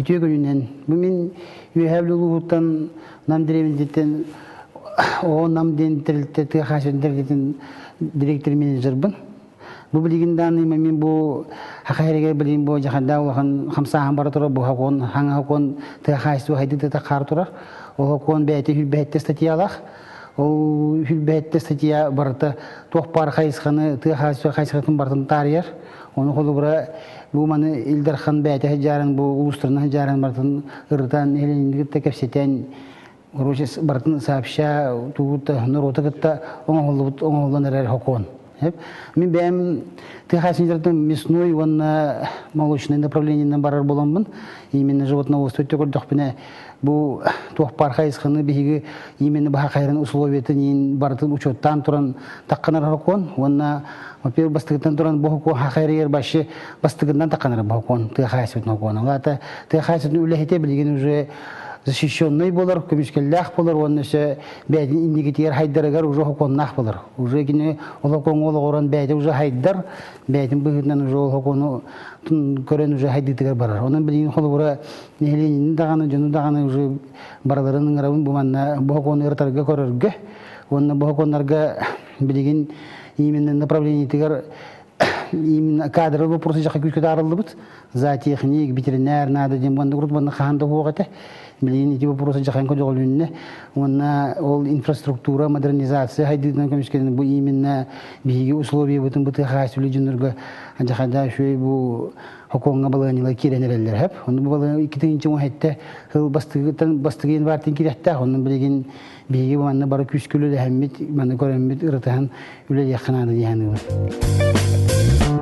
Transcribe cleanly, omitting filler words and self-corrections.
Үтүө күнүнэн. Бу мин Үөһээ Бүлүү улууһуттан Нам дэриэбинэтиттэн Оо Нам диэн тэрилтэ тыа хаһаайыстыбатын тэрилтэтин директор менеджербын. Бу билигин дааны мин бу Хаха эригэр билигин бу дьаханда улахан хамсааһын бара турар бу хокуон хаҥа хокуон тыа хаһаайыстыба хайдыыта хаар турар. Ол хокуон бэйэтэ хүрбэһэттэ статьялаах. Ол хүрбэһэттэ статья барыта туох баар хайысханы тыа хаһаайыстыба хайысхатын барытын таарыйар. Ону холобура бу маны Ил Дархан бэйэтэ сыдьааран бу улуустарынан сыдьааран барытын ырытан нэһилиэнньэни кытта кэпсэтэн короче барытын сообща тугу норуоту кытта оҥоһуллубут оҥоһуллан эрэр сокуон. Мин бэйэм тыа хаһаайыстыбатын мясной уонна молочный направлениенан барар буоламмын именно животноводство көрдөхпүнэ бу туох баар хайысханы биһиги именно баһа хайрын условиятын иин барытын учуоттаан туран тахханар сокуон уонна во-первых бастыгыттан туран бу сокуон хахайрыгар вообще бастыгынан тахханар бу сокуон тыа хаһаайыстыбатын сокуона. Ол аата тыа хаһаайыстыбатын үлэһитэ билигин уже защищенный болар, көмүскэллээх болар уонна өссө бэйэтин инникитигэр хайдарыгар уже сокуоннаах болар. Уже кини ол сокуоҥҥа олоҕуран бэйэтэ уже хайдар, бэйэтин быһыытынан уже ол сокуону көрөн уже хайдыытыгар барар. Онон билигин холобура нэһилиэнньэни даҕаны, дьону даҕаны уже барыларын ыҥырабын бу манна бу сокуону ырытарга көрөргө уонна бу сокуоннарга билигин именно направлениетыгар именно кадровый вопросы жака күүскэ таарыллыбыт зоотехник, ветеринар надо диэн буонна урут манна хаһан да суох этэ. Билигин ити вопросы жахан көтөҕүлүннэ уонна ол инфраструктура модернизация хайдыытынан көмүскэнэн бу именно биһиги условиябытын бу тыа хаһаайыстыбалыы дьоннорго жахада үчүгэй бу хокуоҥҥа балаһыанньалар киирэн эрэллэр хэп. Онно бу балаһыанньа 2017 сыл бастыгыттан бастыгы январьтан киирэхтээх. Онно билигин биһиги манна бары күүскэ үлэлэһэммит, манна көрөммүт, ырытыһан үлэлиэххэ наада дии саныыбын.